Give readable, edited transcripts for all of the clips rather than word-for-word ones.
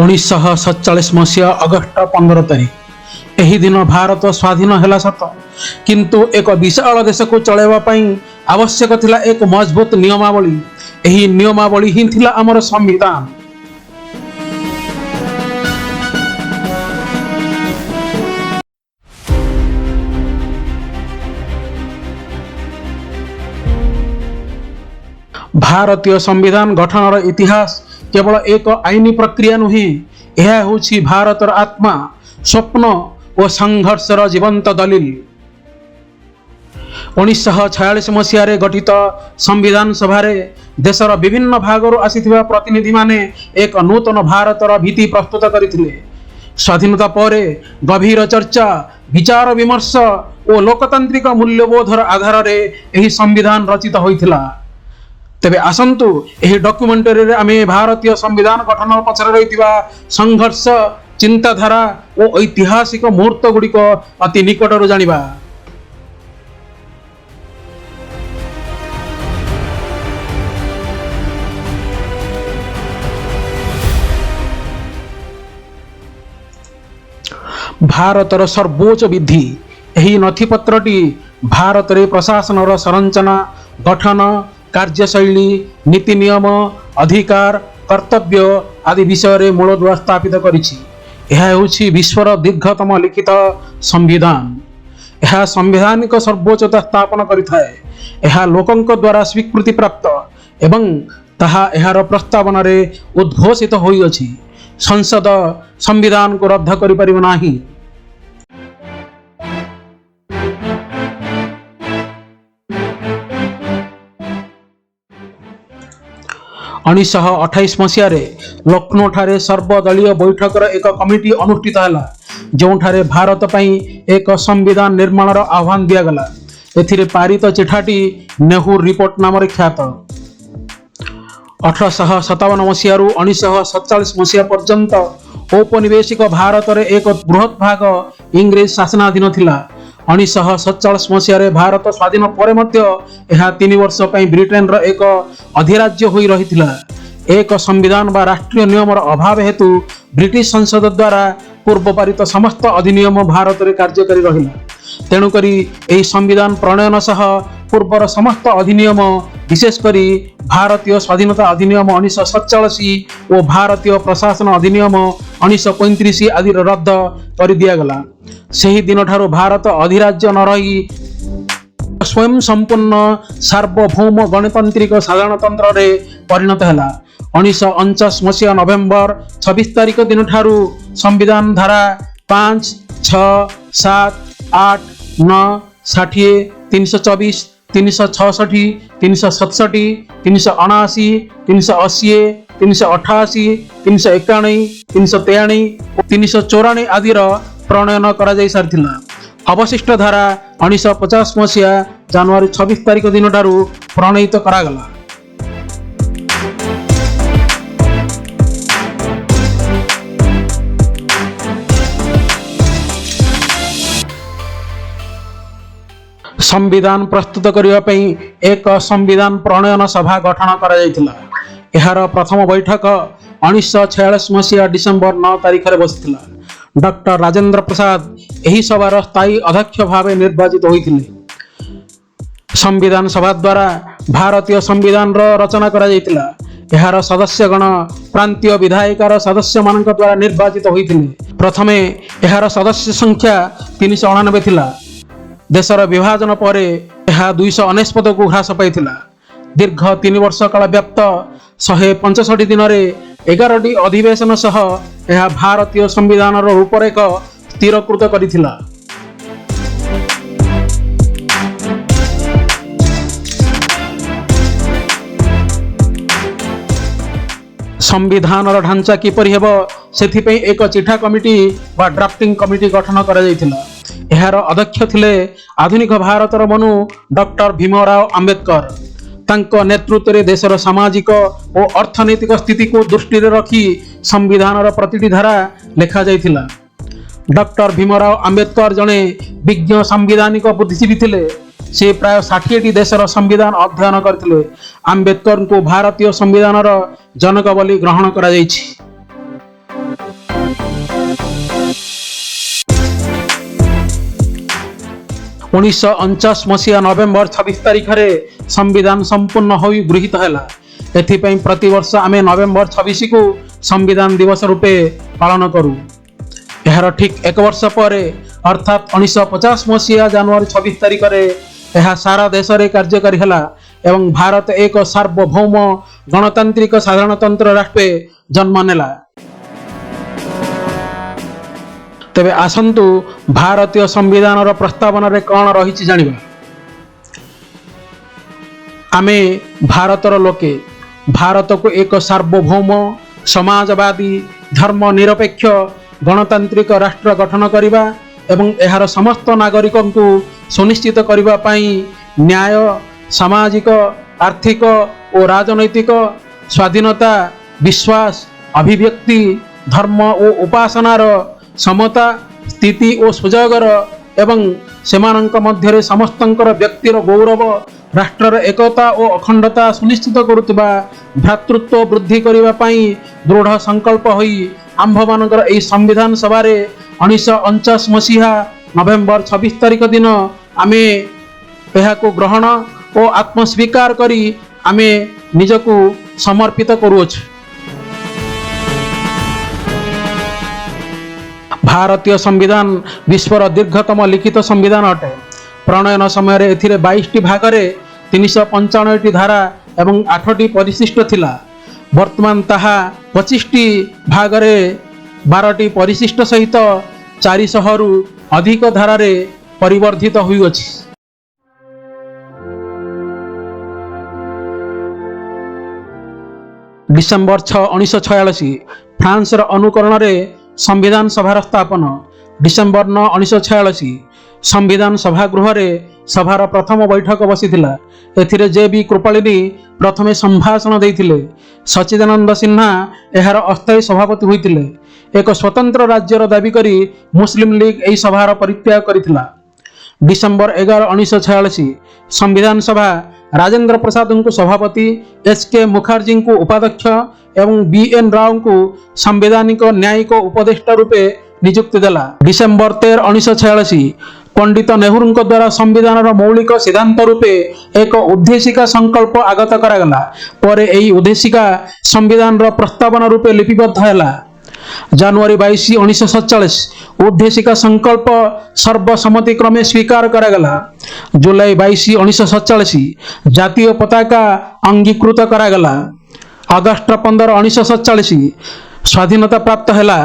1947 ମସିହା ଅଗଷ୍ଟ 15 ତାରିଖ। ଏହି ଦିନ ଭାରତ ସ୍ୱାଧୀନ ହେଲା ସତ, କିନ୍ତୁ ଏକ ବିଶାଳ ଦେଶକୁ ଚଳାଇବା ପାଇଁ ଆବଶ୍ୟକ ଥିଲା ଏକ ମଜବୁତ ନିୟମାବଳୀ। ଏହି ନିୟମାବଳୀ ହିଁ ଥିଲା ଆମର ସମ୍ବିଧାନ। ଭାରତୀୟ ସମ୍ବିଧାନ ଗଠନର ଇତିହାସ କେବଳ ଏକ ଆଇନ ପ୍ରକ୍ରିୟା ନୁହେଁ, ଏହା ହେଉଛି ଭାରତର ଆତ୍ମା, ସ୍ୱପ୍ନ ଓ ସଂଘର୍ଷର ଜୀବନ୍ତ ଦଲିଲ। 1946 ମସିହାରେ ଗଠିତ ସମ୍ବିଧାନ ସଭାରେ ଦେଶର ବିଭିନ୍ନ ଭାଗରୁ ଆସିଥିବା ପ୍ରତିନିଧିମାନେ ଏକ ନୂତନ ଭାରତର ଭିତ୍ତି ପ୍ରସ୍ତୁତ କରିଥିଲେ। ସ୍ୱାଧୀନତା ପରେ ଗଭୀର ଚର୍ଚ୍ଚା, ବିଚାର ବିମର୍ଶ ଓ ଲୋକତାନ୍ତ୍ରିକ ମୂଲ୍ୟବୋଧର ଆଧାରରେ ଏହି ସମ୍ବିଧାନ ରଚିତ ହୋଇଥିଲା। ତେବେ ଆସନ୍ତୁ, ଏହି ଡକ୍ୟୁମେଣ୍ଟାରୀରେ ଆମେ ଭାରତୀୟ ସମ୍ବିଧାନ ଗଠନ ପଛରେ ରହିଥିବା ସଂଘର୍ଷ, ଚିନ୍ତାଧାରା ଓ ଐତିହାସିକ ମୁହୂର୍ତ୍ତ ଗୁଡ଼ିକ ଅତି ନିକଟରୁ ଜାଣିବା। ଭାରତର ସର୍ବୋଚ୍ଚ ବିଧି ଏହି ନଥିପତ୍ରଟି ଭାରତରେ ପ୍ରଶାସନର ସଂରଚନା, ଗଠନ, କାର୍ଯ୍ୟଶୈଳୀ, ନୀତି ନିୟମ, ଅଧିକାର, କର୍ତ୍ତବ୍ୟ ଆଦି ବିଷୟରେ ମୂଳଦୁଆ ସ୍ଥାପିତ କରିଛି। ଏହା ହେଉଛି ବିଶ୍ୱର ଦୀର୍ଘତମ ଲିଖିତ ସମ୍ବିଧାନ। ଏହା ସାମ୍ବିଧାନିକ ସର୍ବୋଚ୍ଚତା ସ୍ଥାପନ କରିଥାଏ। ଏହା ଲୋକଙ୍କ ଦ୍ୱାରା ସ୍ୱୀକୃତିପ୍ରାପ୍ତ ଏବଂ ତାହା ଏହାର ପ୍ରସ୍ତାବନାରେ ଉଦ୍ଘୋଷିତ ହୋଇଅଛି। ସଂସଦ ସମ୍ବିଧାନକୁ ରଦ୍ଦ କରିପାରିବ ନାହିଁ। 1928 ମସିହାରେ ଲକ୍ଷ୍ନୌଠାରେ ସର୍ବଦଳୀୟ ବୈଠକର ଏକ କମିଟି ଅନୁଷ୍ଠିତ ହେଲା, ଯେଉଁଠାରେ ଭାରତ ପାଇଁ ଏକ ସମ୍ବିଧାନ ନିର୍ମାଣର ଆହ୍ୱାନ ଦିଆଗଲା। ଏଥିରେ ପାରିତ ଚିଠାଟି ନେହେରୁ ରିପୋର୍ଟ ନାମରେ ଖ୍ୟାତ। 1857 ମସିହାରୁ 1947 ମସିହା ପର୍ଯ୍ୟନ୍ତ ଔପନିବେଶିକ ଭାରତରେ ଏକ ବୃହତ୍ ଭାଗ ଇଂରେଜ ଶାସନାଧୀନ ଥିଲା। 1947 ମସିହାରେ ଭାରତ ସ୍ୱାଧୀନ ପରେ ମଧ୍ୟ ଏହା 3 ବର୍ଷ ପାଇଁ ବ୍ରିଟେନର ଏକ ଅଧିରାଜ୍ୟ ହୋଇ ରହିଥିଲା। ଏକ ସମ୍ବିଧାନ ବା ରାଷ୍ଟ୍ରୀୟ ନିୟମର ଅଭାବ ହେତୁ ବ୍ରିଟିଶ ସଂସଦ ଦ୍ୱାରା ପୂର୍ବ ପାରିତ ସମସ୍ତ ଅଧିନିୟମ ଭାରତରେ କାର୍ଯ୍ୟକାରୀ ରହିଲା। ତେଣୁକରି ଏହି ସମ୍ବିଧାନ ପ୍ରଣୟନ ସହ ପୂର୍ବର ସମସ୍ତ ଅଧିନିୟମ, ବିଶେଷ କରି ଭାରତୀୟ ସ୍ୱାଧୀନତା ଅଧିନିୟମ 1947 ଓ ଭାରତୀୟ ପ୍ରଶାସନ ଅଧିନିୟମ 1935 ଆଦିର ରଦ୍ଦ କରିଦିଆଗଲା। ସେହି ଦିନଠାରୁ ଭାରତ ଅଧିରାଜ୍ୟ ନ ରହି ସ୍ୱୟଂ ସମ୍ପୂର୍ଣ୍ଣ ସାର୍ବଭୌମ ଗଣତାନ୍ତ୍ରିକ ସାଧାରଣତନ୍ତ୍ରରେ ପରିଣତ ହେଲା। 1949 ମସିହା ନଭେମ୍ବର 26 ତାରିଖ ଦିନଠାରୁ ସମ୍ବିଧାନ ଧାରା 5, 6, 7, 8, 9, 60, 324, 366, 367, 379, 380, 388, 391, 393, 394 ଆଦିର ପ୍ରଣୟନ କରାଯାଇ ସାରିଥିଲା। ଅବଶିଷ୍ଟ ଧାରା 1950 ମସିହା ଜାନୁଆରୀ 26 ତାରିଖ ଦିନଠାରୁ ପ୍ରଣୟିତ କରାଗଲା। ସମ୍ବିଧାନ ପ୍ରସ୍ତୁତ କରିବା ପାଇଁ ଏକ ସମ୍ବିଧାନ ପ୍ରଣୟନ ସଭା ଗଠନ କରାଯାଇଥିଲା। ଏହାର ପ୍ରଥମ ବୈଠକ 1946 ମସିହା ଡିସେମ୍ବର 9 ତାରିଖରେ ବସିଥିଲା। ଡକ୍ଟର ରାଜେନ୍ଦ୍ର ପ୍ରସାଦ ଏହି ସଭାର ସ୍ଥାୟୀ ଅଧ୍ୟକ୍ଷ ଭାବେ ନିର୍ବାଚିତ ହୋଇଥିଲେ। ସମ୍ବିଧାନ ସଭା ଦ୍ୱାରା ଭାରତୀୟ ସମ୍ବିଧାନର ରଚନା କରାଯାଇଥିଲା। ଏହାର ସଦସ୍ୟଗଣ ପ୍ରାନ୍ତୀୟ ବିଧାୟିକାର ସଦସ୍ୟମାନଙ୍କ ଦ୍ୱାରା ନିର୍ବାଚିତ ହୋଇଥିଲେ। ପ୍ରଥମେ ଏହାର ସଦସ୍ୟ ସଂଖ୍ୟା 389 ଥିଲା। ଦେଶର ବିଭାଜନ ପରେ ଏହା 299କୁ ହ୍ରାସ ପାଇଥିଲା। ଦୀର୍ଘ 3 ବର୍ଷ କାଳ ବ୍ୟାପ୍ତ 165 ଦିନରେ 11ଟି ଅଧିବେଶନ ସହ ଏହା ଭାରତୀୟ ସମ୍ବିଧାନର ରୂପରେଖ ସ୍ଥିରକୃତ କରିଥିଲା। ସମ୍ବିଧାନର ଢାଞ୍ଚା କିପରି ହେବ, ସେଥିପାଇଁ ଏକ ଚିଠା କମିଟି ବା ଡ୍ରାଫ୍ଟିଂ କମିଟି ଗଠନ କରାଯାଇଥିଲା। ଏହାର ଅଧ୍ୟକ୍ଷ ଥିଲେ ଆଧୁନିକ ଭାରତର ମନୁ ଡକ୍ଟର ଭୀମରାଓ ଆମ୍ବେଦକର। ତାଙ୍କ ନେତୃତ୍ୱରେ ଦେଶର ସାମାଜିକ ଓ ଅର୍ଥନୈତିକ ସ୍ଥିତିକୁ ଦୃଷ୍ଟିରେ ରଖି ସମ୍ବିଧାନର ପ୍ରତିଟି ଧାରା ଲେଖାଯାଇଥିଲା। ଡକ୍ଟର ଭୀମରାଓ ଆମ୍ବେଦକର ଜଣେ ବିଜ୍ଞ ସାମ୍ବିଧାନିକ ବୁଦ୍ଧିଜୀବୀ ଥିଲେ। ସେ ପ୍ରାୟ 60ଟି ଦେଶର ସମ୍ବିଧାନ ଅଧ୍ୟୟନ କରିଥିଲେ। ଆମ୍ବେଦକରଙ୍କୁ ଭାରତୀୟ ସମ୍ବିଧାନର ଜନକ ବୋଲି ଗ୍ରହଣ କରାଯାଇଛି। 1949 ମସିହା ନଭେମ୍ବର 26 ତାରିଖରେ ସମ୍ବିଧାନ ସମ୍ପୂର୍ଣ୍ଣ ହୋଇ ଗୃହୀତ ହେଲା। ଏଥିପାଇଁ ପ୍ରତିବର୍ଷ ଆମେ ନଭେମ୍ବର 26କୁ ସମ୍ବିଧାନ ଦିବସ ରୂପେ ପାଳନ କରୁ। ଏହାର ଠିକ୍ ଏକ ବର୍ଷ ପରେ, ଅର୍ଥାତ୍ 1950 ମସିହା ଜାନୁଆରୀ 26 ତାରିଖରେ ଏହା ସାରା ଦେଶରେ କାର୍ଯ୍ୟକାରୀ ହେଲା ଏବଂ ଭାରତ ଏକ ସାର୍ବଭୌମ ଗଣତାନ୍ତ୍ରିକ ସାଧାରଣତନ୍ତ୍ର ରାଷ୍ଟ୍ରରେ ଜନ୍ମ ନେଲା। ତେବେ ଆସନ୍ତୁ, ଭାରତୀୟ ସମ୍ବିଧାନର ପ୍ରସ୍ତାବନାରେ କ'ଣ ରହିଛି ଜାଣିବା। ଆମେ ଭାରତର ଲୋକେ ଭାରତକୁ ଏକ ସାର୍ବଭୌମ, ସମାଜବାଦୀ, ଧର୍ମ ନିରପେକ୍ଷ ଗଣତାନ୍ତ୍ରିକ ରାଷ୍ଟ୍ର ଗଠନ କରିବା ଏବଂ ଏହାର ସମସ୍ତ ନାଗରିକଙ୍କୁ ସୁନିଶ୍ଚିତ କରିବା ପାଇଁ ନ୍ୟାୟ, ସାମାଜିକ, ଆର୍ଥିକ ଓ ରାଜନୈତିକ ସ୍ୱାଧୀନତା, ବିଶ୍ୱାସ, ଅଭିବ୍ୟକ୍ତି, ଧର୍ମ ଓ ଉପାସନାର ସମତା, ସ୍ଥିତି ଓ ସୁଯୋଗର ଏବଂ ସେମାନଙ୍କ ମଧ୍ୟରେ ସମସ୍ତଙ୍କର ବ୍ୟକ୍ତିର ଗୌରବ, ରାଷ୍ଟ୍ରର ଏକତା ଓ ଅଖଣ୍ଡତା ସୁନିଶ୍ଚିତ କରୁଥିବା ଭ୍ରାତୃତ୍ୱ ବୃଦ୍ଧି କରିବା ପାଇଁ ଦୃଢ଼ ସଂକଳ୍ପ ହୋଇ ଆମ୍ଭମାନଙ୍କର ଏହି ସମ୍ବିଧାନ ସଭାରେ 1949 ମସିହା ନଭେମ୍ବର 26 ତାରିଖ ଦିନ ଆମେ ଏହାକୁ ଗ୍ରହଣ ଓ ଆତ୍ମସ୍ୱୀକାର କରି ଆମେ ନିଜକୁ ସମର୍ପିତ କରୁଅଛୁ। ଭାରତୀୟ ସମ୍ବିଧାନ ବିଶ୍ୱର ଦୀର୍ଘତମ ଲିଖିତ ସମ୍ବିଧାନ ଅଟେ। ପ୍ରଣୟନ ସମୟରେ ଏଥିରେ 22ଟି ଭାଗରେ 395ଟି ଧାରା ଏବଂ 8ଟି ପରିଶିଷ୍ଟ ଥିଲା। ବର୍ତ୍ତମାନ ତାହା 25ଟି ଭାଗରେ 12ଟି ପରିଶିଷ୍ଟ ସହିତ 400ରୁ ଅଧିକ ଧାରାରେ ପରିବର୍ଦ୍ଧିତ ହୋଇଅଛି। ଡିସେମ୍ବର 6, 1946, ଫ୍ରାନ୍ସର ଅନୁକରଣରେ ସମ୍ବିଧାନ ସଭାର ସ୍ଥାପନ। ଡିସେମ୍ବର 9, 1946, ସମ୍ବିଧାନ ସଭାଗୃହରେ ସଭାର ପ୍ରଥମ ବୈଠକ ବସିଥିଲା। ଏଥିରେ ଜେ ବି କୃପାଳିନୀ ପ୍ରଥମେ ସମ୍ଭାଷଣ ଦେଇଥିଲେ। ସଚ୍ଚିଦାନନ୍ଦ ସିହ୍ନା ଏହାର ଅସ୍ଥାୟୀ ସଭାପତି ହୋଇଥିଲେ। ଏକ ସ୍ୱତନ୍ତ୍ର ରାଜ୍ୟର ଦାବି କରି ମୁସଲିମ ଲିଗ୍ ଏହି ସଭାର ପରିତ୍ୟାଗ କରିଥିଲା। ଡିସେମ୍ବର 11, 1946, ସମ୍ବିଧାନ ସଭା ରାଜେନ୍ଦ୍ର ପ୍ରସାଦଙ୍କୁ ସଭାପତି, ଏଚ୍ କେ ମୁଖାର୍ଜୀଙ୍କୁ ଉପାଧ୍ୟକ୍ଷ ଏବଂ ବି ଏନ୍ ରାଓଙ୍କୁ ସାମ୍ବିଧାନିକ ନ୍ୟାୟିକ ଉପଦେଷ୍ଟା ରୂପେ ନିଯୁକ୍ତି ଦେଲା। ଡିସେମ୍ବର 13, 1946, ପଣ୍ଡିତ ନେହେରୁଙ୍କ ଦ୍ୱାରା ସମ୍ବିଧାନର ମୌଳିକ ସିଦ୍ଧାନ୍ତ ରୂପେ ଏକ ଉଦ୍ଦେଶିକା ସଂକଳ୍ପ ଆଗତ କରାଗଲା। ପରେ ଏହି ଉଦ୍ଦେଶିକା ସମ୍ବିଧାନର ପ୍ରସ୍ତାବନା ରୂପେ ଲିପିବଦ୍ଧ ହେଲା। ଜାନୁଆରୀ 22, 1947, ଉଦ୍ଦେଶିକା ସଂକଳ୍ପ ସର୍ବସମ୍ମତିକ୍ରମେ ସ୍ୱୀକାର କରାଗଲା। ଜୁଲାଇ 22, 1947, ଜାତୀୟ ପତାକା ଅଙ୍ଗୀକୃତ କରାଗଲା। ଅଗଷ୍ଟ 15, 1947, ସ୍ୱାଧୀନତା ପ୍ରାପ୍ତ ହେଲା।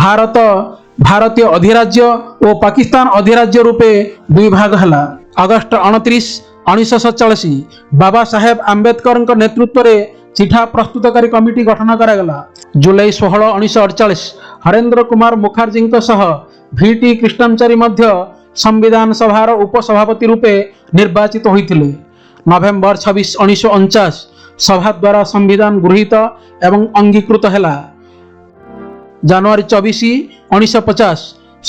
ଭାରତ ଭାରତୀୟ ଅଧିରାଜ୍ୟ ଓ ପାକିସ୍ତାନ ଅଧିରାଜ୍ୟ ରୂପେ ଦୁଇ ଭାଗ ହେଲା। ଅଗଷ୍ଟ 29, 1947, ବାବା ସାହେବ ଆମ୍ବେଦକରଙ୍କ ନେତୃତ୍ୱରେ ଚିଠା ପ୍ରସ୍ତୁତକାରୀ କମିଟି ଗଠନ କରାଗଲା। ଜୁଲାଇ 16, 1948, ହରେନ୍ଦ୍ର କୁମାର ମୁଖାର୍ଜୀଙ୍କ ସହ ଭି ଟି କୃଷ୍ଣମଚାରୀ ମଧ୍ୟ ସମ୍ବିଧାନ ସଭାର ଉପସଭାପତି ରୂପେ ନିର୍ବାଚିତ ହୋଇଥିଲେ। ନଭେମ୍ବର 26, 1949, ସଭା ଦ୍ୱାରା ସମ୍ବିଧାନ ଗୃହୀତ ଏବଂ ଅଙ୍ଗୀକୃତ ହେଲା। ଜାନୁଆରୀ 24, 1950,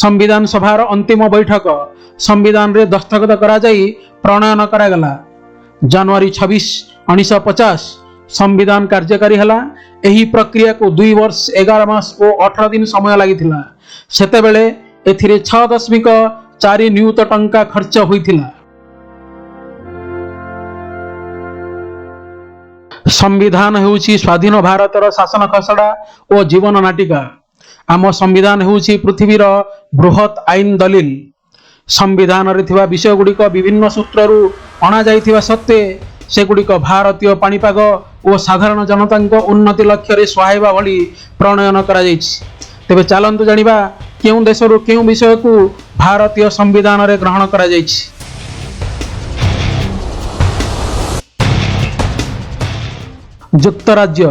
ସମ୍ବିଧାନ ସଭାର ଅନ୍ତିମ ବୈଠକ, ସମ୍ବିଧାନରେ ଦସ୍ତଖତ କରାଯାଇ ପ୍ରଣୟନ କରାଗଲା। ଜାନୁଆରୀ 26, 1950, ସମ୍ବିଧାନ କାର୍ଯ୍ୟକାରୀ ହେଲା। ଏହି ପ୍ରକ୍ରିୟାକୁ 2 ବର୍ଷ 11 ମାସ ଓ 18 ଦିନ ସମୟ ଲାଗିଥିଲା। ସେତେବେଳେ ଏଥିରେ 6.4 ନିୟୁତ ଟଙ୍କା ଖର୍ଚ୍ଚ ହୋଇଥିଲା। ସମ୍ବିଧାନ ହେଉଛି ସ୍ୱାଧୀନ ଭାରତର ଶାସନ ଖସଡ଼ା ଓ ଜୀବନ ନାଟିକା। ଆମ ସମ୍ବିଧାନ ହେଉଛି ପୃଥିବୀର ବୃହତ୍ ଆଇନ ଦଲିଲ। ସମ୍ବିଧାନରେ ଥିବା ବିଷୟଗୁଡ଼ିକ ବିଭିନ୍ନ ସୂତ୍ରରୁ ଅଣାଯାଇଥିବା ସତ୍ତ୍ୱେ ସେଗୁଡ଼ିକ ଭାରତୀୟ ପାଣିପାଗ ଓ ସାଧାରଣ ଜନତାଙ୍କ ଉନ୍ନତି ଲକ୍ଷ୍ୟରେ ସୁହାଇବା ଭଳି ପ୍ରଣୟନ କରାଯାଇଛି। ତେବେ ଚାଲନ୍ତୁ ଜାଣିବା, କେଉଁ ଦେଶରୁ କେଉଁ ବିଷୟକୁ ଭାରତୀୟ ସମ୍ବିଧାନରେ ଗ୍ରହଣ କରାଯାଇଛି। ଯୁକ୍ତରାଜ୍ୟ: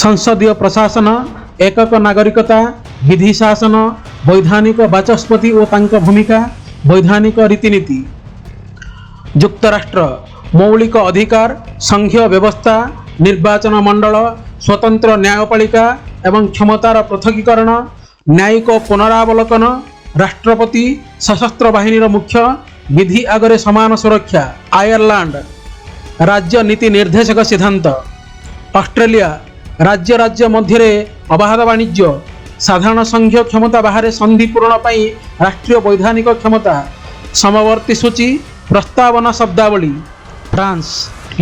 ସଂସଦୀୟ ପ୍ରଶାସନ, ଏକକ ନାଗରିକତା, ବିଧି ଶାସନ, ବୈଧାନିକ ବାଚସ୍ପତି ଓ ତାଙ୍କ ଭୂମିକା, ବୈଧାନିକ ରୀତିନୀତି। ଯୁକ୍ତରାଷ୍ଟ୍ର: ମୌଳିକ ଅଧିକାର, ସଂଘୀୟ ବ୍ୟବସ୍ଥା, ନିର୍ବାଚନ ମଣ୍ଡଳ, ସ୍ୱତନ୍ତ୍ର ନ୍ୟାୟପାଳିକା ଏବଂ କ୍ଷମତାର ପୃଥକୀକରଣ, ନ୍ୟାୟିକ ପୁନରାବଲୋକନ, ରାଷ୍ଟ୍ରପତି ସଶସ୍ତ୍ର ବାହିନୀର ମୁଖ୍ୟ, ବିଧି ଆଗରେ ସମାନ ସୁରକ୍ଷା। ଆୟାରଲାଣ୍ଡ: ରାଜ୍ୟ ନୀତି ନିର୍ଦ୍ଦେଶକ ସିଦ୍ଧାନ୍ତ। ଅଷ୍ଟ୍ରେଲିଆ: ରାଜ୍ୟ ରାଜ୍ୟ ମଧ୍ୟରେ ଅବାଧ ବାଣିଜ୍ୟ, ସାଧାରଣ ସଂଘୀୟ କ୍ଷମତା ବାହାରେ ସନ୍ଧି ପୂରଣ ପାଇଁ ରାଷ୍ଟ୍ରୀୟ ବୈଧାନିକ କ୍ଷମତା, ସମବର୍ତ୍ତୀ ସୂଚୀ, ପ୍ରସ୍ତାବନା ଶବ୍ଦାବଳୀ। ଫ୍ରାନ୍ସ,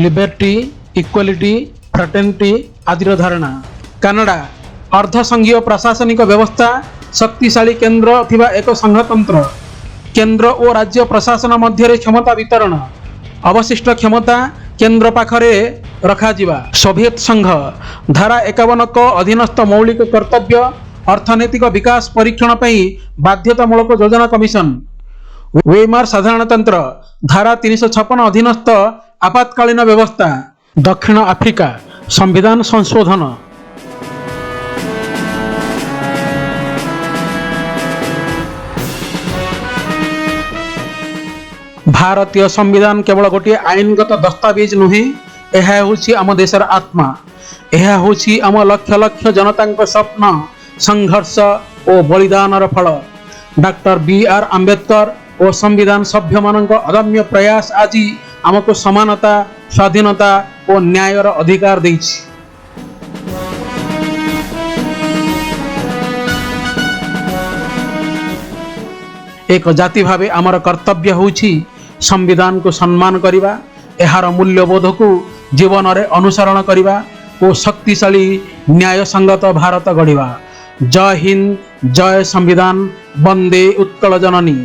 ଲିବର୍ଟି, ଇକ୍ୱାଲିଟି, ଫ୍ରାଟର୍ନିଟି ଆଦିର ଧାରଣା। କାନାଡା, ଅର୍ଦ୍ଧସଂଘୀୟ ପ୍ରଶାସନିକ ବ୍ୟବସ୍ଥା, ଶକ୍ତିଶାଳୀ କେନ୍ଦ୍ର ଥିବା ଏକ ସଂଘତନ୍ତ୍ର। କେନ୍ଦ୍ର ଓ ରାଜ୍ୟ ପ୍ରଶାସନ ମଧ୍ୟରେ କ୍ଷମତା ବିତରଣ, ଅବଶିଷ୍ଟ କ୍ଷମତା କେନ୍ଦ୍ର ପାଖରେ ରଖାଯିବା। ସୋଭିଏତ ସଂଘ, ଧାରା 51 କ ଅଧୀନସ୍ଥ ମୌଳିକ କର୍ତ୍ତବ୍ୟ, ଅର୍ଥନୈତିକ ବିକାଶ ପରୀକ୍ଷଣ ପାଇଁ ବାଧ୍ୟତାମୂଳକ ଯୋଜନା କମିଶନ। ୱେଇମାର ସାଧାରଣତନ୍ତ୍ର, ଧାରା 356 ଅଧୀନସ୍ଥ ଆପାତକାଳୀନ ବ୍ୟବସ୍ଥା। ଦକ୍ଷିଣ ଆଫ୍ରିକା, ସମ୍ବିଧାନ ସଂଶୋଧନ। ଭାରତୀୟ ସମ୍ବିଧାନ କେବଳ ଗୋଟିଏ ଆଇନଗତ ଦସ୍ତାବିଜ ନୁହେଁ, ଏହା ହେଉଛି ଆମ ଦେଶର ଆତ୍ମା। ଏହା ହେଉଛି ଆମ ଲକ୍ଷ ଲକ୍ଷ ଜନତାଙ୍କ ସ୍ୱପ୍ନ, ସଂଘର୍ଷ ଓ ବଳିଦାନର ଫଳ। ଡାକ୍ତର ବି ଆର୍ ଆମ୍ବେଦକର ଓ ସମ୍ବିଧାନ ସଭ୍ୟମାନଙ୍କ ଅଦମ୍ୟ ପ୍ରୟାସ ଆଜି ଆମକୁ ସମାନତା, ସ୍ୱାଧୀନତା ଓ ନ୍ୟାୟର ଅଧିକାର ଦେଇଛି। ଏକ ଜାତି ଭାବେ ଆମର କର୍ତ୍ତବ୍ୟ ହେଉଛି ସମ୍ବିଧାନକୁ ସମ୍ମାନ କରିବା, ଏହାର ମୂଲ୍ୟବୋଧକୁ ଜୀବନରେ ଅନୁସରଣ କରିବା ଓ ଶକ୍ତିଶାଳୀ ନ୍ୟାୟସଙ୍ଗତ ଭାରତ ଗଢ଼ିବା। ଜୟ ହିନ୍ଦ, ଜୟ ସମ୍ବିଧାନ, ବନ୍ଦେ ଉତ୍କଳ ଜନନୀ।